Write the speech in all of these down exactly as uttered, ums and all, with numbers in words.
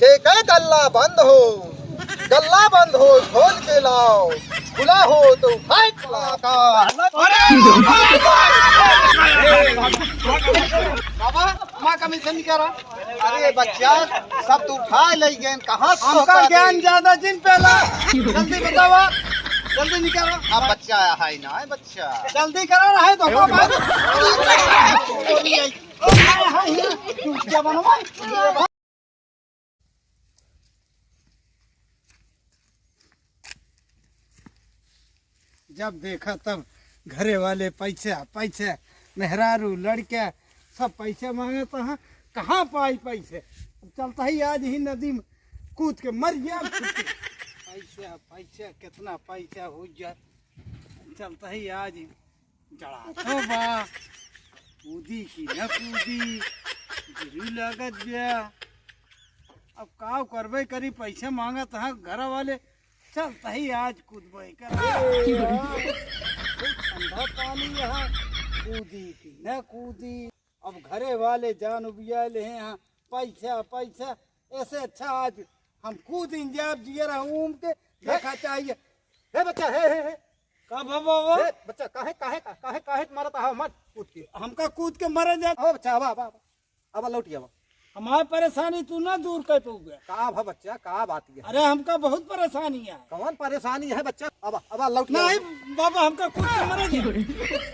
के के गल्ला बंद हो, गल्ला बंद हो, खोल के लाओ, खुला हो तो उठाए के लाओ। बाबा, माँ कमीशन नहीं करा। अरे बच्चा, सब तू उठाए ले गए, कहाँ से हमका होता ज्ञान रे? ज्यादा जिन पेला। जल्दी बतावा, जल्दी निकाला। अब बच्चा है ना, है बच्चा। जल्दी करा रहे तो का बात? क्या बनवा? जब देखा तब घरे वाले पैसा, पैसा, मेहरारू, लड़का, सब पैसा मांगत हैं। कहाँ पाई पैसे? अब चलता ही आज ही नदी में कूद के मर गया। पैसा, पैसा, कितना पैसा हो जाए। चलता ही आज ही जड़ा तो बा, कूदी कि न कूदी, गिरी लागत बा। अब का करबे करी, पैसे मांगत हैं घर वाले, चल तही आज कूदबे कर। ठंडा पानी यहाँ, कूदी कि न कूदी। अब घरे वाले जान उबिया ले हैं यहाँ, पैसा, पैसा, ऐसे अच्छा आज हम कूद इंजाब जिए रहूं उम के देखा चाहिए। हे बच्चा, हे, हे, हे। का बाबा वो? हे बच्चा, काहे, काहे, काहे, काहे मारत आहा मत कूद के? हमका कूद के मरे जा। अब बच्चा, अब, अब, अब, अब लौट आवा। हमार परेशानी तू ना दूर कर पाऊगा। का भा बच्चा, का बात ये? अरे हमका बहुत परेशानी है। कौन परेशानी है बच्चा? अब, अब लौट आवा। नहीं बाबा, हमका कूद के मरे जा।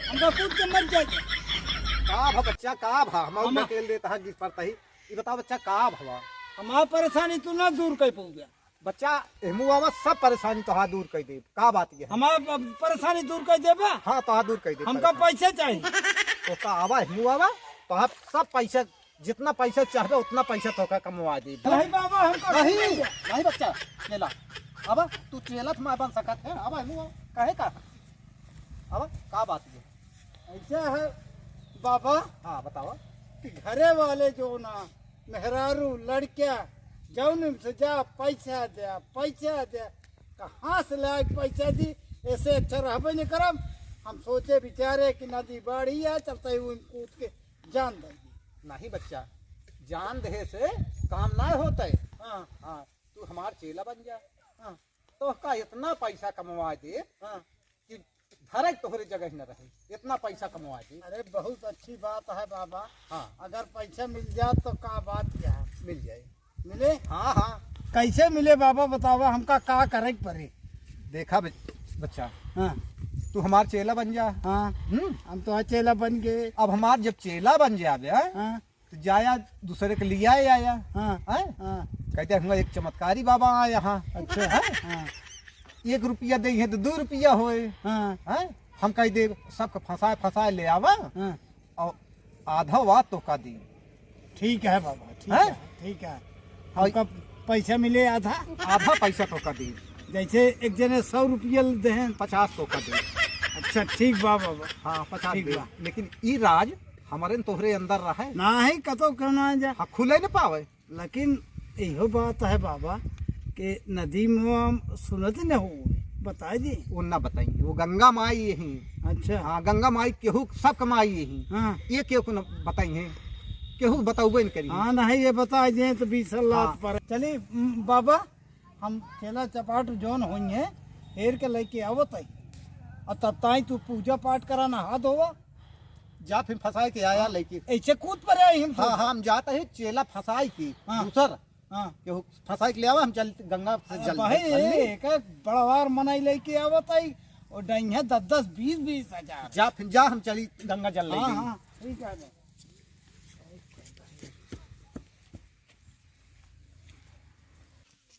हमका कूद के मर जाए। का भा बच्चा, का भा? हम हम ढकेल देता है गिर पड़ता ही। ये बताओ बच्चा, का भवा? हमार परेशानी तू ना दूर कर पाऊगा। बच्चा, एहमू आवा, सब परेशानी तोहार दूर कर देब। का बात ये है? हमार प-, परेशानी दूर कर देबा? हाँ, तोहार दूर कर देब हमका परेशानी। पैसे चाहिए। तो का आवा, एहमू आवा, तोहार सब पैसा, जितना पैसा चाहबे, उतना पैसा तोहका कमवा देब। नहीं बाबा, हमका नहीं, नहीं। नहीं बच्चा, चेला। आवा, तू चेला तो मैं बन सकत है। आवा, एहमू आवा। काहे का? आवा, का बात ये? ऐसा है बाबा। हाँ, बतावा। कि घरे वाले जो ना मेहरारू, लड़किया, जौन से जा, पैसा दे, पैसा दे, कहाँ से लाए पैसा दी? ऐसे अच्छा रहबे नहीं करम। हम सोचे विचारे कि नदी बाढ़ी है, चलते ही उन कूद के जान देंगे। नहीं बच्चा, जान दे से काम ना होता है। हाँ। हाँ, तू हमार चेला बन जा। हाँ। तोहका इतना पैसा कमवा दे हाँ। कि धरे तोहरे जगह न रहे, इतना पैसा कमवा दे। अरे बहुत अच्छी बात है बाबा। हाँ। अगर पैसा मिल जात तो का बात क्या है? मिल जाए। मिले? हाँ, हाँ। कैसे मिले बाबा, बतावा, हमका का करे के पड़े? देखा बच-, बच्चा, हाँ। तू हमार चेला बन जा। हाँ। हम्म? हम तो आज चेला बन गए। अब हमार जब चेला बन जाबे, हाँ? हाँ। तो जाया दूसरे के लिया आया। हाँ। हैं? हाँ। कहते हुआ एक चमत्कारी बाबा आया यहाँ। अच्छा। हैं? हाँ। एक रुपया दे हैं तो दो रुपया होए। हाँ। हैं? हम कह दे सबके फंसाए फंसाए ले आवा। हाँ। और आधा वा तोहका दी। ठीक है बाबा, ठीक हैं? है, ठीक है। और हमका पैसा मिले आधा? आधा पैसा तोहका दी। जैसे एक जने सौ रुपया दे हैं। पचास तोहका दी। अच्छा, ठीक बा बाबा। हाँ, पचास ठीक दे। बा। लेकिन ई राज हमारे न तोहरे अंदर रहे। नाही, कतो क्यों ना जा। हाँ, खुले न पावे। लेकिन इहो बात है बाबा कि नदी में हम सुनत न हो, बताए दी। वो ना बताएंगे, वो गंगा माई यही। अच्छा। हाँ, गंगा माई केहू सबके माई यही। हाँ। ये केहू को न बताएंगे, केहू बताउबे न करी। हाँ, नहीं, ये बताए दे तो बीस लाख हाँ। पर। चली, म, बाबा, हम चेला चपाट जौन होइहैं, हेर के लेके आवत है। और तब ताई तू पूजा पाठ करा, नहा धोवा। जा फिर फंसाए के आया हाँ। लेके। ऐसे कूद परे आई हम हाँ, सब। हाँ, हम जात ही चेला फंसाए के। हाँ। दूसर। हाँ। केहू फंसाए के ले आवा, हम चल गंगा से अब जल भाई, भर ली। एक एक बड़वार मनई लेके आवत है, और डैंगे दस दस, बीस बीस हजार। जा फिर जा, हम चली गंगा जल हाँ, लेके। हाँ, ठीक है।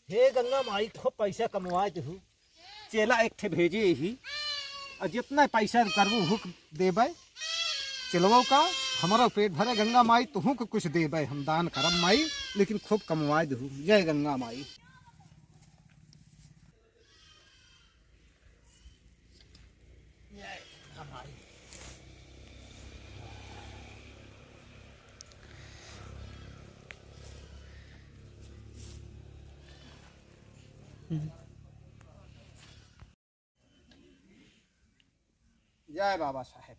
हे गंगा माई, खूब पैसा कमवाए देहू, चेला एक ठे भेजे ही, और जितना पैसा करबू हुक देबै, चेलवो का, हमारा पेट भरे गंगा माई, तुहू के कुछ देबै, हम दान करब माई, लेकिन खूब कमवाए देहू। जय गंगा माई। जय बाबा साहेब।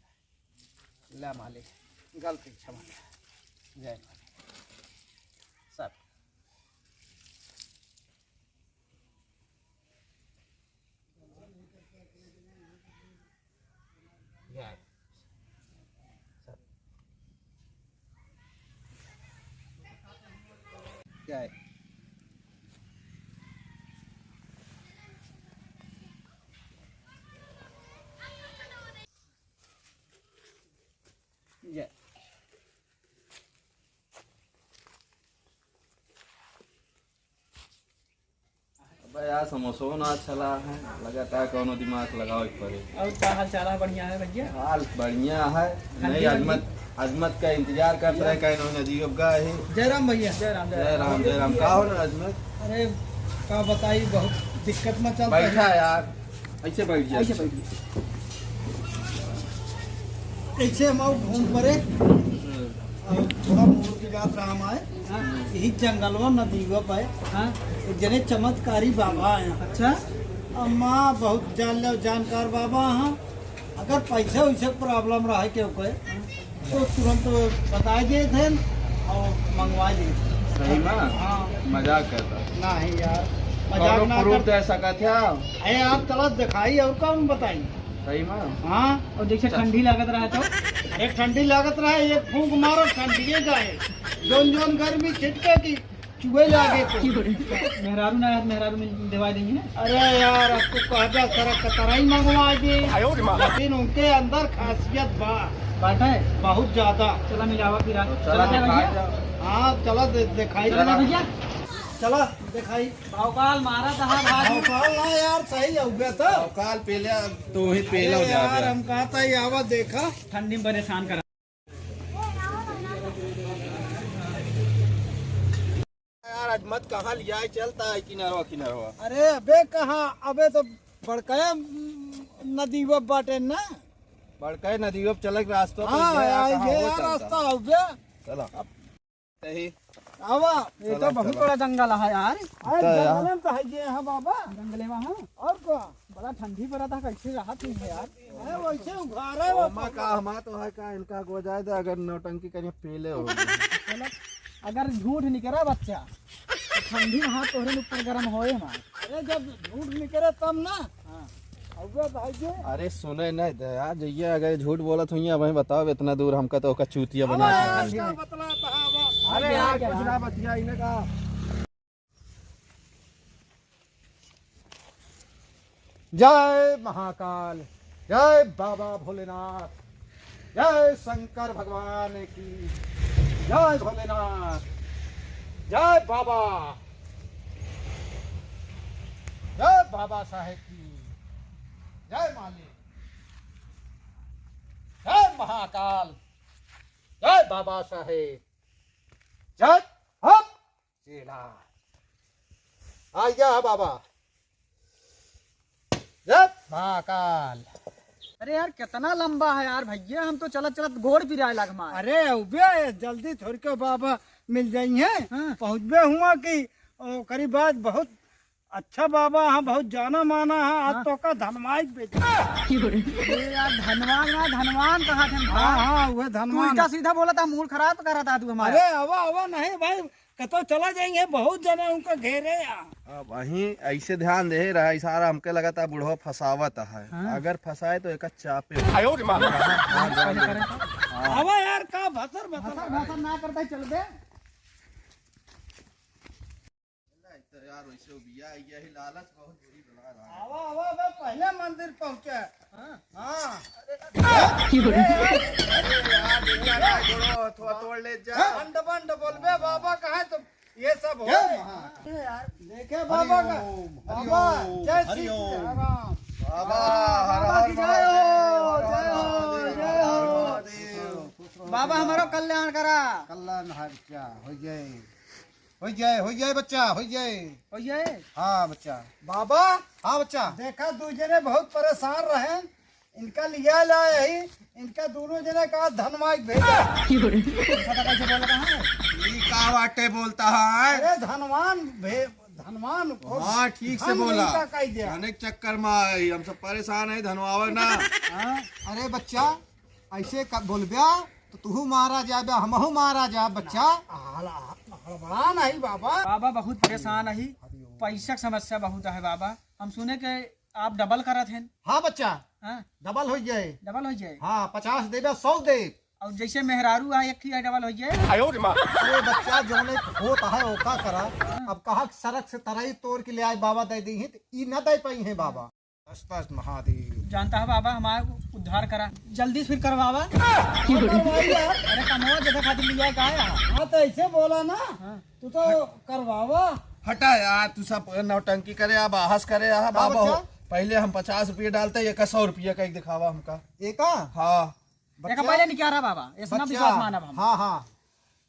ले मालिक, गलती क्षमा कर। जय मालिक। सब। जाए। जय। अबे यार, समोसो ना अच्छा ला है, लगातार कौनो दिमाग लगावे के पड़े। और का हाल चाल है? बढ़िया है भैया? हाल बढ़िया है। हाँ नहीं, जी, हाँ जी। अजमत, अजमत का इंतजार करत रहे, कहीं नदी अब गा है। जय राम भैया। जय राम, जय राम, जय राम। का हो रहा अजमत? अरे, का बताई, बहुत दिक्कत में चलता है। बैठा यार, ऐसे बैठ जा। ऐसे बैठ जा। ऐसे हम आउ घूम परे। हम्म। और थोड़ा मोड़ के जात रहा हम आए। हाँ। यही जंगलवा नदीवा पे। हाँ। एक जने चमत्कारी बाबा आए हैं। अच्छा। अम्मा बहुत जान ले, जानकार बाबा हैं। अगर पैसे वैसे problem रहे केहू के, तो तुरंत बताए देत हैं और मंगवा लेत हैं। सही में? हाँ। मजाक करता। नहीं यार, मजाक कौनो ना proof कर। दे सकत है? अरे यार, चला दिखाई और कौन बताई? सही में? हाँ। और जैसे चल। ठंडी लागत रहे तो? अरे ठंडी लागत रहे, एक फूंक मारो, ठंडिये जाए। जौन जौन गर्मी छिटके की चुए लागे तो। मेहरारू ना है, मेहरारू में देवा देंगे ना। अरे यार, अब तू कहबे सरक कतराई मंगवा दे। आयो रे माँ। लेकिन उनके अंदर खासियत बा। बात है? बहुत ज्यादा। चला मिलावा फिर आज। तो चला चला क्या दिखाई भैया? जाओ। हाँ, चला दे-, दिखाई चला जाओ। भैया। चला दिखाई। भौकाल मारा तहा भाई। भौकाल ना यार, सही हो गया तो। भौकाल पहले, तू ही पहले अरे हो जा यार, बे। हम कहा था, ये आवा देखा। ठंडी में परेशान करा। यार, अजमत कहाँ लिया है? चलता है किनारवा, किनारवा। अरे, अबे कहाँ? अबे तो बड़का नदीवा बाटे ना। बड़का नदीवा चलक रास्ता तो हाँ, ये यार, कहाँ ये वो यार चलता? रास्ता हो गया। चला। अब सही। आवा, ये चला, तो बहुत चला। बड़ा जंगल है यार। अरे, तो यार। जंगल में तो है ये, हाँ बाबा। जंगले में, हाँ। और का? बड़ा ठंडी पड़ा था, कैसे राहत हुई है यार? अरे, वैसे उघारे वो ओमा का, हमा तो है का, इनका को जाए दे, अगर नौटंकी करिए, पेले हो। चलो, अगर झूठ निकरा बच्चा, तो ठंडी में हाथ तोहरे ऊपर गरम होए हमार। अरे, जब झूठ निकरे तब ना। हाँ। अबे भाई जी। अरे, सुने नहीं दे यार, जइया अगर झूठ बोलत हुई, अब बताओ, इतना दूर हमका तो ओका चूतिया बना अब के यार, आए। का बतला बहावा? अरे अरे, यार, क्या कुछ बात? ना बतिया, इन्हें का। जय महाकाल, जय बाबा भोलेनाथ, जय शंकर भगवान की, जय भोलेनाथ, जय बाबा, जय बाबा साहेब की, जय मालिक, जय महाकाल, जय बाबा साहेब, जय हप। चेला। आ गया है बाबा। जय महाकाल। अरे यार, कितना लंबा है यार भैया, हम तो चलत चलत गोड़ पिराए लाग मार। अरे उबे, जल्दी थोड़ी के बाबा मिल जाई हैं। हाँ। पहुँचबे हुआ कि ओ, करीब आज बहुत अच्छा बाबा, हाँ, बहुत जाना माना है, आज हाँ। तो का धनवाई बेच। अरे यार, धनवान ना, धनवान कहा थे हम। हाँ, हाँ, वह तू धनवान। उल्टा सीधा बोला था, मूड खराब करा था तू हमारा। अरे, आवा, आवा, नहीं भाई, कतो चला जाएंगे, बहुत जने उनका घेरे हैं। अब वहीं ऐसे ध्यान दे रहा है, इशारा हमके लगा था बुढ़वा फंसावत है। हाँ। अगर फंसाए तो एक चापे। आयो रे माँ। हाँ, ध्यान दे। हाँ। आवा यार, का भसर भसर भसर भसर ना करता ही चल बे। तो यार, वैसे बिया, यही लालच बहुत बुरी बला रहा है। आवा, आवा, बे, पहले मंदिर पहुँचे। हाँ। हाँ। अरे यार, देखा ना, गोड़ो थोड़ा तोड़ ले जा। बंड, बंड बोलबे, बाबा कहाँ तो ये सब हो। अरे यार, देखे बाबा का, हरि ओम, हरि बाबा, ओम, जय हरि श्री ओम। राम। बाबा, हर बाबा हर की जय हो, महादेव, जय हो, हर हर जय हो। महादेव। बाबा, हमारो कल्याण करा। कल्याण हर क्या हो जाए। हो जाए, हो जाए बच्चा, हो जाए। हो जाए? हाँ बच्चा। बाबा। हाँ बच्चा। देखा, दू जने बहुत परेशान रहे, इनका लिया ला यही, इनका दोनों जने का धनवाई भेजा। पता कैसे बोल रहा है? ई का वाटे बोलता है? अरे धनवान भे-, धनवान को हाँ, ठीक से धन बोला। नहीं का कह दिया। अनेक चक्कर में आई, हम सब परेशान है, धनवावे ना। हाँ, अरे बच्चा, ऐसे क-, बोलब्या तो तुहू मारा जाबे, हमहू मारा जाब बच्चा। हल-, हड़बड़ा नहीं बाबा। बाबा बहुत परेशान अही, पैसा के समस्या बहुत है बाबा। हम सुने के आप डबल करत हैं। हाँ बच्चा, हाँ। डबल हो जाए। डबल हो जाए। हाँ, पचास देबे, सौ दे। और जैसे मेहरारू है, एक ही डबल हो जाए। अरे बच्चा, जौने होत है, ओका करा। अब कहा सड़क से तरई तोड़ के ले आए, बाबा दे दी है, तो ई ना दे पाई है बाबा। तस तस महादेव। जानता है बाबा, हमारा उद्धार करा, जल्दी से फिर करवावा। करवाइए। अरे कमवा जगह खातिर लिया का है? हाँ, तो ऐसे बोला ना। हाँ। तू तो करवावा। हटा यार, तू सब नौटंकी करे, अब बहस करे, हाँ, का बाबा हो। बच्चा? पहले हम पचास रुपये डालते, एक सौ रुपये का एक दिखावा हमका। एका? हाँ। एक बच्चा? पहले निकारा बाबा, इतना बच्चा। विश्वास मानब हम। हाँ, हाँ,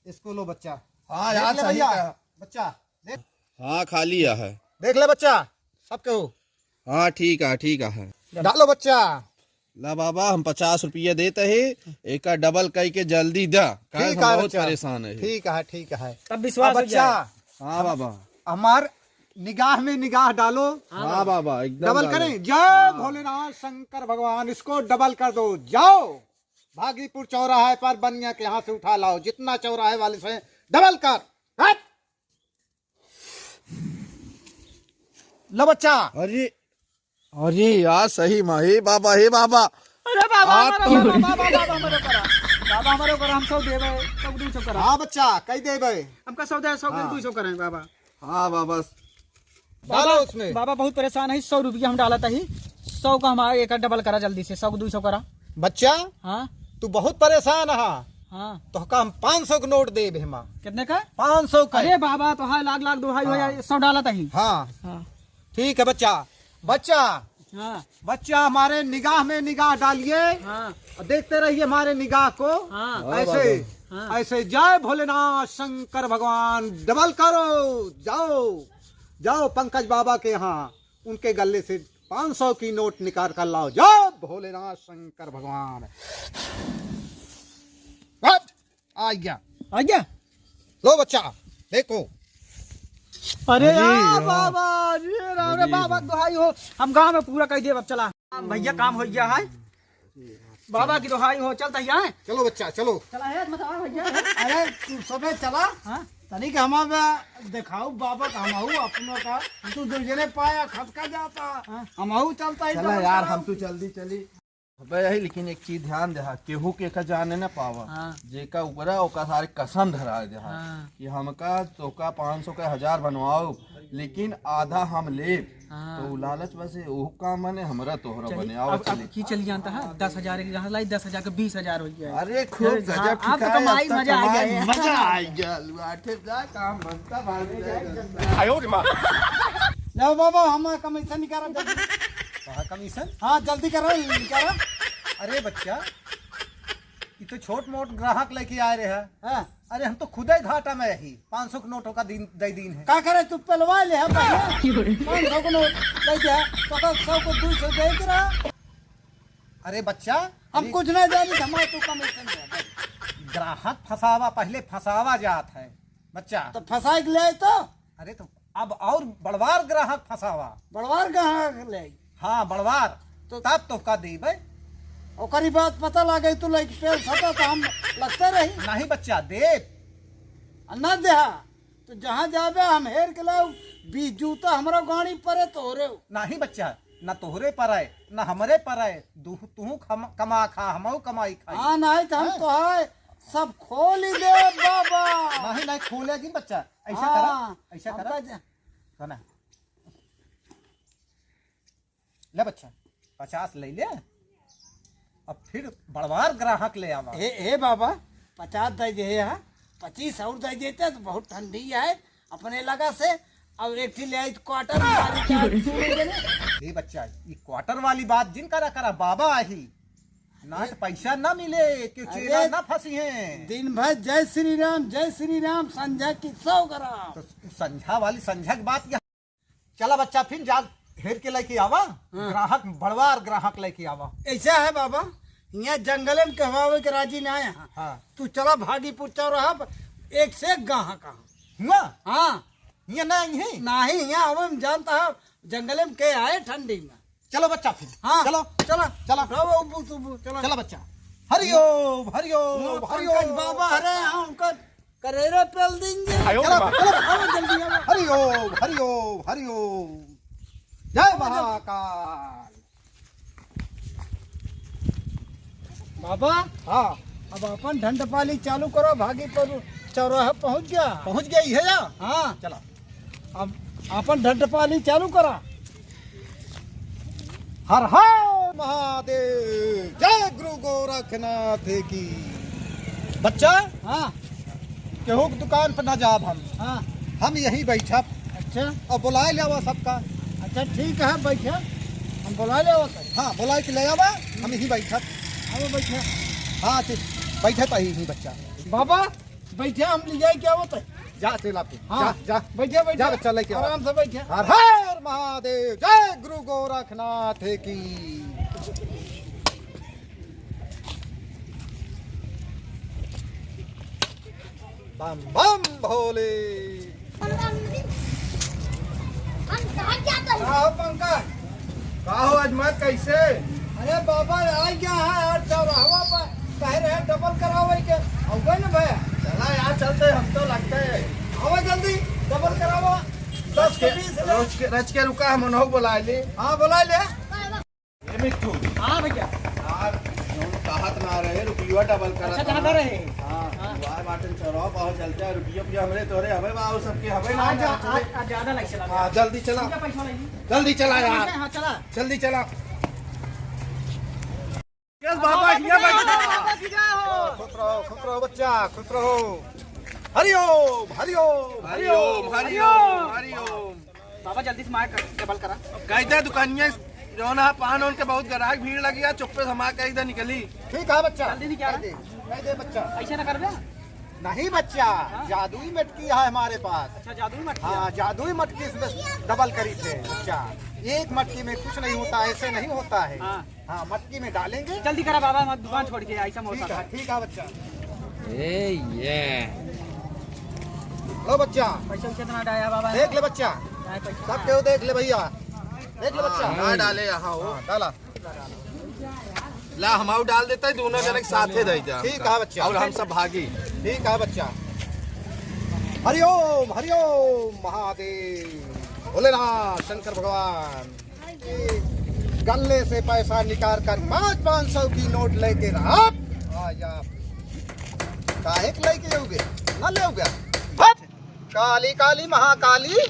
इसको लो बच्चा। हाँ देख यार, ले सही भैया, कहा। बच्चा, देख। हाँ, खाली है। देख ले बच्चा, सब केहू। हाँ, ठीक है, ठीक है। डालो बच्चा। ला बाबा, हम पचास रुपया देते ही, एका डबल कई के जल्दी दा, काहे ठीक हम है बहुत बच्चा। परेशान है। ठीक है, ठीक है। तब विश्वास अब हो बच्चा, जाए। हाँ बाबा। हमार निगाह में निगाह डालो। हाँ बाबा, एकदम डबल डालो। करें। जय भोलेनाथ शंकर भगवान, इसको डबल कर दो। जाओ, भागीपुर चौराहे पर बनिया के यहाँ से उठा लाओ, जितना चौराहे वाले से डबल कर। हट। लो बच्चा। अरे, अरे यार, सही में, हे बाबा, हे बाबा। अरे बाबा, आप हमारा तो बाबा, बाबा, बाबा, हमारे ऊपर आ। बाबा, हमारे ऊपर, हम सौ देबे, सौ दू सौ करा। हाँ बच्चा, कई देबे? हमका सौ दे, सौ के हाँ। दू सौ करें बाबा। हाँ बाबा। डालो बाबा, उसमें। बाबा बहुत परेशान है, सौ रुपया हम डालत ही, सौ का हमारा एक डबल करा जल्दी से, सौ को दू सौ करा। बच्चा, हाँ। तू बहुत परेशान है। हाँ। तो का हम पाँच सौ के नोट देबे हम। कितने का? पाँच सौ का। अरे बाबा, तो हाँ, लाख लाख दुहाई हो हाँ। जाए, सौ डालत ही। हाँ। हाँ। ठीक है बच्चा, बच्चा, हाँ। बच्चा हमारे निगाह में निगाह डालिए हाँ। और देखते रहिए हमारे निगाह को। हाँ। हाँ, ऐसे, बाबा। हाँ। ऐसे जय भोलेनाथ शंकर भगवान, डबल करो, जाओ, जाओ पंकज बाबा के यहाँ, उनके गले से पाँच सौ की नोट निकाल कर लाओ। जय भोलेनाथ शंकर भगवान। हट, आ गया। आ गया? लो बच्चा, देखो। अरे अरे यार यार। बाबा, अरे राम रे अरे बाबा, बाबा। दुहाई हो, हम गांव में पूरा कह दिए, अब चला। भैया काम हो गया है, बाबा की दुहाई हो, चलता ही है। चलो बच्चा, चलो। चला है, मत आ भैया। अरे तू सबे चला। हाँ? तनिक हमारा देखाऊ बाबा का, हमहू अपनों का, तू दो जने पाया खटका जाता, हाँ। हमहू चलता ही चला डबल यार, करा। हम तो जल्दी चली। अबे यही, लेकिन एक चीज ध्यान देहा, केहू के का जाने न पावा। हाँ। जेका ऊपरा ओका सारे कसम धरा देहा हाँ। कि हमका तोका पाँच सौ के हजार बनवाओ, लेकिन आधा हम लेब। हाँ। तो उ लालच बसे ओहू काम बने, हमरा तोहरा चली, बने। आओ अब, अब चली। की चली जानता है, दस हजार के जहाँ लाई, दस हजार के बीस हजार हो गया। अरे खूब अरे गजब हाँ, अब तो ठिकाए, कमाई अब तो मजा आ कमाई गया। मजा आ गया। लुआठे जा काम बनता भाग जाएगा। आयो रे माँ। लो बाबा, हम कमीशन निकाला जल्दी। कहाँ कमीशन? हाँ, जल्दी करो, निकाला। अरे बच्चा, ये तो छोट मोट ग्राहक लेके आए रहे हैं। हाँ। अरे हम तो खुदे घाटा में रही, पाँच सौ के नोट ओका दिन, दे दीन है। का करे तू पेलवा ले है पहले? पाँच सौ के नोट दे दे, तो का सौ को दू सौ दे के रहा। अरे बच्चा, हम ये कुछ नहीं जानी, हमारे तू कमीशन दे। ग्राहक फंसावा, पहले फंसावा जात है बच्चा। तो फंसाए के ले आए तो? अरे तो अब और बड़वार ग्राहक फंसावा। बड़वार ग्राहक ले आई। हाँ, बड़वार। तो तब तोहका देबे। ओकरी बात पता लागे, तू लइके पेल सटा तो हम लगते रही। नहीं बच्चा, देब। आ ना देहा, तो जहाँ जाबे हम हेर के लाऊ, बीस जूता हमरा गाड़ी परे तोहरे। नहीं बच्चा, ना तोहरे परे, ना हमरे परे, दू-, तू खम-, कमा खा, हमहू कमाई खाई। हाँ, नहीं तो हम हैं? तोहार सब खोल ही दे बाबा। नहीं, नहीं, खोले जिन बच्चा, ऐसा करा, हाँ, ऐसा करा। हमका जा- सुना। ले बच्चा, पचास ले ले, अब फिर बड़वार ग्राहक ले आवा। ए, ए बाबा, पचास दे दे है, पच्चीस और दे देते तो बहुत ठंडी है अपने लगा से। और एक ठे ले आई तो क्वार्टर में डाल के आज तू ले लेने। ए बच्चा, ये क्वार्टर वाली बात जिन करा करा, बाबा आही, ना तो पैसा ना मिले, क्यों चेला अरे, ना फंसी हैं। दिन भर जय श्री राम, जय श्री राम, संझा की सौ ग्राम। तो संझा वाली संझा की बात यहाँ चला बच्चा, फिर जा हेर के लेके आवा, हाँ। ग्राहक, बड़वार ग्राहक लेके आवा। ऐसा है बाबा, यहाँ जंगले में कहवावे के राजी ना है। हाँ। तू चला भागीपुर चौराहा पर, एक से एक ग्राहक आ। हुआ? हाँ। यहाँ ना आई है? नहीं, यहाँ आवे में जानता है, जंगले में के आए ठंडी में। चलो बच्चा फिर। हाँ। चलो। चला। चला। रहो, उबू, उबू, चला। चला बच्चा। हरिओम, हरिओम, वो हरिओम। पंकज बाबा, अरे, हाँ, उनका करेरा पेल देंगे। आयो चलो, रे बाप। चलो, चलो, जल्दी आओ। हरि ओम, हरि ओम, हरि ओम। जय महाकाल। बाबा, हाँ। अब अपन ढंडपाली चालू करो, भागी पर चौराहा पहुँच गया। पहुँच गया, इहे या? हाँ। चला। अब अपन ढंडपाली चालू करा। हर हर महादेव, जय गुरु गोरखनाथ की। बच्चा, हाँ। केहू के दुकान पर ना जाब हम। हाँ। हम यहीं बैठब। अच्छा। और बुलाए ले आवा सबका। अच्छा, ठीक है, बैठे। हम बुलाए ले आवा सब। हाँ, बुलाए के ले आवा, हम यहीं बैठब। आओ, बैठे। हाँ, ठीक। बैठे तो यहीं बच्चा। बाबा, बैठे, हम ले जाए के आवत है। जा, चल आप। हाँ। जा, जा। बैठे, बैठे। जा बच्चा, लेके आ। आराम से बैठे। हर हर महादेव, जय गुरु गोरखनाथ की। बम बम भोले। हम कहाँ जाते हैं? का हो पंकज? का हो अजमत, कैसे? अरे बाबा, आ गया है यार, चौराहवा पर कहे रहे डबल करावे के, अउबे न भैया। चला यार, चलते, हम तो लगते हैं। आवा जल्दी, डबल करावा। दस के बीस ले। रच के, रच के रुका, हम उन्हों बुला ले। हाँ, बुला ले। ए मिट्ठू। हाँ भैया। यार, जौन कहत ना रहे, रुपया डबल करत अच्छा, कहाँ रहा। रहे? हाँ, हाँ। वाह बाटन चौराहा बहुत जलता है, रुपया, रुपया हमरे तोरे हवे बा, और सबके हवे ना, आज, ना, आज, आज ज्यादा लग चला। हाँ, जल्दी चला। ठीक है, पैसा ले ली। जल्दी चला यार। हाँ, चला। जल्दी चला। यस बाबा, बाबा की हिया जय हो, बैठा। बाबा की जय हो। खुश रहो, खुश रहो बच्चा, खुश रहो। हरिओम, हरिओम, हरिओम, हरिओम, हरिओम। बाबा, जल्दी से मार कर, डबल करा। कह दे दुकानिया, जौन है, पान ओन के बहुत ग्राहक भीड़ लगी है, चुप्पे से हमार कह दे निकली। ठीक है बच्चा। जल्दी नहीं क्या कह रहा? दे, कह दे बच्चा। ऐसे ना करबे? नहीं बच्चा, हाँ? जादुई मटकी है हमारे पास। अच्छा, जादुई मटकी हाँ, है। जादुई मटकी से डबल करी थे बच्चा। एक मटकी में कुछ नहीं होता, ऐसे नहीं होता है। हाँ। हाँ, मटकी में डालेंगे। जल्दी करा बाबा, हमार दुकान छोड़ के ऐसा मौसम ठीक है, है। ठीक है बच्चा। ए, ये। लो बच्चा। पैसा वैसा तो ना डाया बाबा। देख ले बच्चा। नहीं, पैसा सब ना। केहू देख ले भैया। देख ले बच्चा। हाँ, ना डाले यहाँ हो। हाँ, डाला। ला, हम आऊ डाल देते हैं, दोनों जने के साथे दे दे। ठीक है बच्चा। और हम सब भागी। ठीक है बच्चा। हरिओम, हरिओम महादेव। भोलेनाथ, शंकर भगवान। गल्ले से पैसा निकाल कर पाँच पाँच सौ की नोट लेके रहा। आ जा। काहे के लेके आओगे? ना लेओगे। हट! काली काली महाकाली,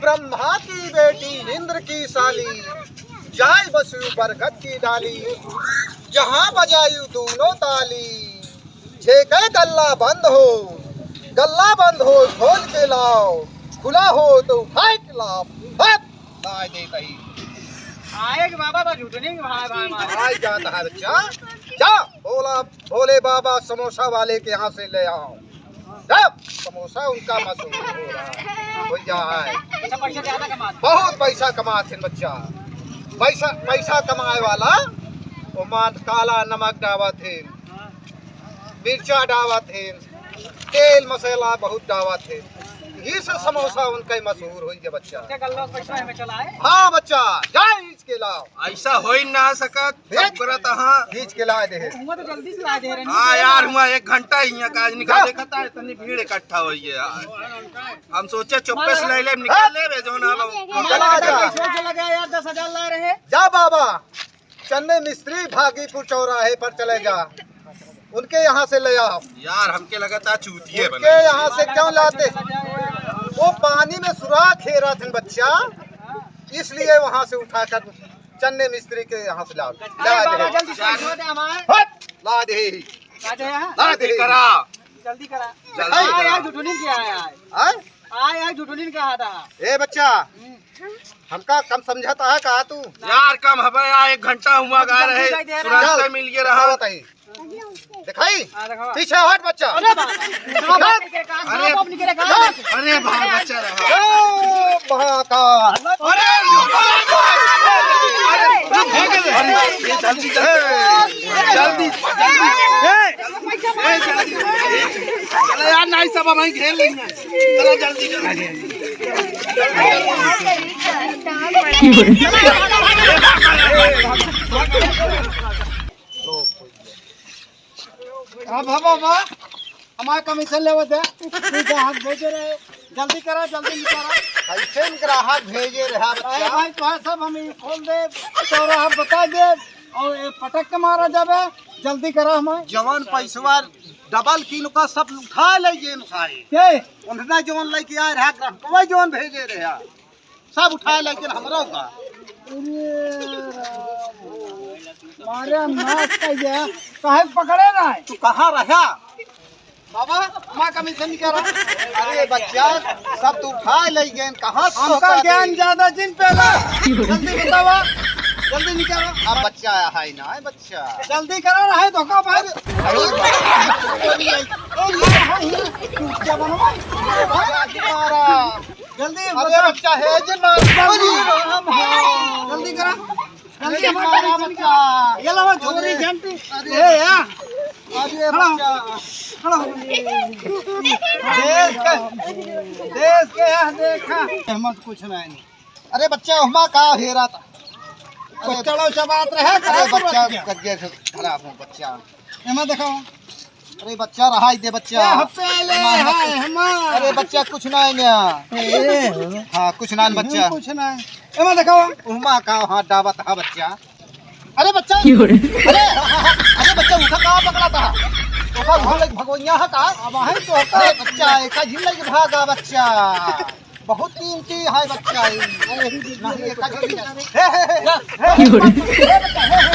ब्रह्मा की बेटी, इंद्र की साली, जाए बसु बरगद की डाली, जहाँ बजायु दोनों ताली। जेके गल्ला बंद हो, गल्ला बंद हो, खोल के लाओ, खुला हो तो उठाए के लाओ। हट! लाए दे कही। आए के बाबा बा झूठनी के भाई, भाई, भाई। आए जाता है बच्चा। जा, भोला, भोले बाबा समोसा वाले के यहाँ से ले आओ। जा, समोसा उनका मशहूर हो रहा है। हो जा है। अच्छा, पैसा ज्यादा कमात। बहुत पैसा कमात हैं बच्चा। पैसा, पैसा कमाए वाला, वो मान काला नमक डावत है। मिर्चा डावत है, तेल मसाला बहुत डावत है, यही से समोसा उनका ही मशहूर होई गे बच्चा। क्या गल्ला पैसा हमें चला है? हाँ बच्चा, जा खींच के लाओ। ऐसा हो ही ना सकत, फिर? सब करत हाँ। खींच के ला दे। हुआ तो जल्दी से ला दे रहे हैं। हाँ यार, हुआ एक घंटा ही यहाँ काज निकाल जा। देखा था, इतनी भीड़ इकट्ठा हुई है यार। हम सोचे चुप्पे से ले ले, निकाल ले बे, जो ना लो। चला जा। पैसा चला गया यार, दस हजार ला रहे। जा बाबा। चन्ने मिस्त्री भागीपुर चौराहे पर चले जा, उनके यहाँ से ले आओ। यार, हमके लगता चूतिए उनके बने। यहाँ से क्यों लाते? वो पानी में सुराख हेरा थे बच्चा, इसलिए वहाँ से उठाकर चन्ने मिस्त्री के यहाँ से लाओ। अरे ला बाबा, दे। जल्दी से छोड़ दे हमारे। हट! ला दे। ला दे यहाँ। ला दे। करा। जल्दी करा। जल्दी आ करा। यार, झुठुनी क्या है यार? हाँ? आ यार, झुठुनी कहा था। ए बच्चा, हम्म। हमका कम समझता है का तू? यार, कम हबे, आ एक घंटा हुआ गा रहे, तुरंत मिल के रहा। बताई। दिखाई? हाँ, दिखावा। पीछे हट बच्चा। अरे बाप। सांप निकले का? अरे, सांप निकले का? अरे भाई, बच्चा रहा। ओ, महाकाल। अरे, अरे, ये जल्दी, जल्दी, जल्दी, जल्दी। ए, ए, जल्दी। अरे यार, नहीं, सब हमारी घेर लेंगे। चलो जल्दी, जल्दी। अब हम, बाबा, हमारा कमीशन लेवे दे। तू ग्राहक भेजे रहे, जल्दी करा, जल्दी निकाला। कैसे ग्राहक भेजे रहा बच्चा? अरे भाई, तोहार सब हम ई खोल दे, तोरा हम बता दे। और ये पटक के मारा जाबे, जल्दी करा हमें। जवन पैसवा डबल किलो का सब उठा ले गेन सारे। के? उन्हें जवन लेके आए रहा, ग्राहकवा जवन भेजे रहा, सब उठा ले गेन हमरा का। अरे राम, मारे नाश कर दिया। काहे पकड़े ना है? तू कहाँ रहा? बाबा, माँ कमीशन निकाला। अरे बच्चा, सब तू उठा ले गेन, कहाँ से हमका होता ज्ञान रे? ज्यादा जिन पेला। जल्दी बतावा, जल्दी निकाला। अब बच्चा आया है ना, बच्चा। जल्दी करा ना है तो का भाई। अरे, अरे, अरे, अरे, क्या बनवा? अरे, तुम्हारा। जल्दी अरे, बता। बच्चा है, जिन जल्दी। जल्दी करा। अरे, मारा बच्चा। ये लावा, छोरी अरे, घंटी। अरे, ए, या। अरे, खड़ा हो। बच्चा। खड़ा हो। देश के, देश के यहाँ देखा। हिम्मत कुछ नहीं। अरे, बच्चा, हुमा का हेरा था? अरे, बच्चा लोग चबात रहे, अरे, खराब बच्चा, बात किया। कर दिया, खराब हो, बच्चा। एमा देखो। अरे बच्चा, रहाई दे बच्चा। ए, हफ्ते ले एमा है, हफ्ते। हमा। अरे बच्चा, कुछ ना है ना। ए, हाँ, कुछ ना है बच्चा। कुछ ना है। एमा देखो। उमा का हाथ डाबत हा बच्चा। अरे बच्चा। क्यों रे? अरे, अरे बच्चा, उठा का पकड़ा था? उठा, उठा, ले भगोइया है का? अब है तो होता। अरे बच्चा, एका झिल लेके भागा बच्चा। बहुत कीमती है बच्चा ये। नहीं, ये कभी नहीं। हे, हे, हे, हे, हे, क्यों रे? हे, बच्चा, हे, हे, हे,